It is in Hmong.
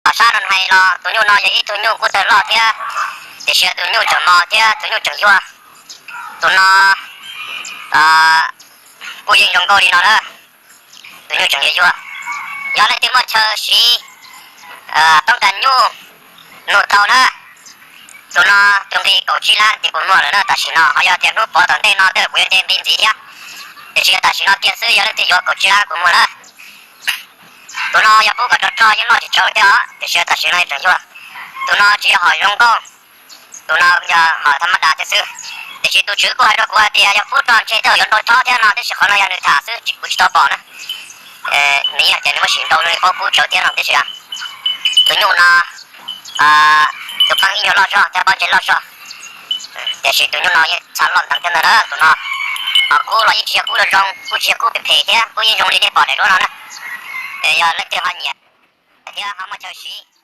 Tom sab no hais los tus nyuj no yog ib tug nyuj kuj tawg loj thiab, tiam sis tus nyuj tseem mos thiab tus nyuj tseem yuag. Tus no kuj yeej zoo nkauj li no na. Tus nyuj tseem yuag yuag. Yog leej twg muaj chaw siv toob kas nyuj nug tau na. Tus no tus nqi kaum tsib lab ces kuv muag lawm na. Tam sim no ho yog tias hnub pov tom ntej no tej kuv yuav nce nqi ntxiv thiab, tiam sis yog tam sim no kiag xwb yog leej twg yuav kaum tsib lab kuv muag lawm. Tus no yog pub kom rog rog yeej loj tsis tsawg thiab os, tiam sis yog tam sim no tseem yuag. Tus no tsis yog hom zoo nkauj, tus no yog hom tham ma das thiab xwb. Tiam sis tus tswv kuj hais rau kuv hais tias yog pub rog ntshe tej yuav nrau chob thiab no, tab sis qhov no yog nws tham xwb kuv tsis tau pom na. Nws yeej hais tias nws muaj sim nrau nws paub pub tsawv thiab no, tab sis tus nyuj no tus peeb ib nyuag loj zog thiab pob ntseg loj zog, tiam sis tus nyuj no yeej txha loj nteev thiab ntag na tus no. Ho kub los yeej tsis yog kub zoo zoo, kuj tsis yog kub phem phem thiab, kub yeej zoo li nej pom daim duab no na. Yog leej twg ho nyiam thiab ho muaj chaw siv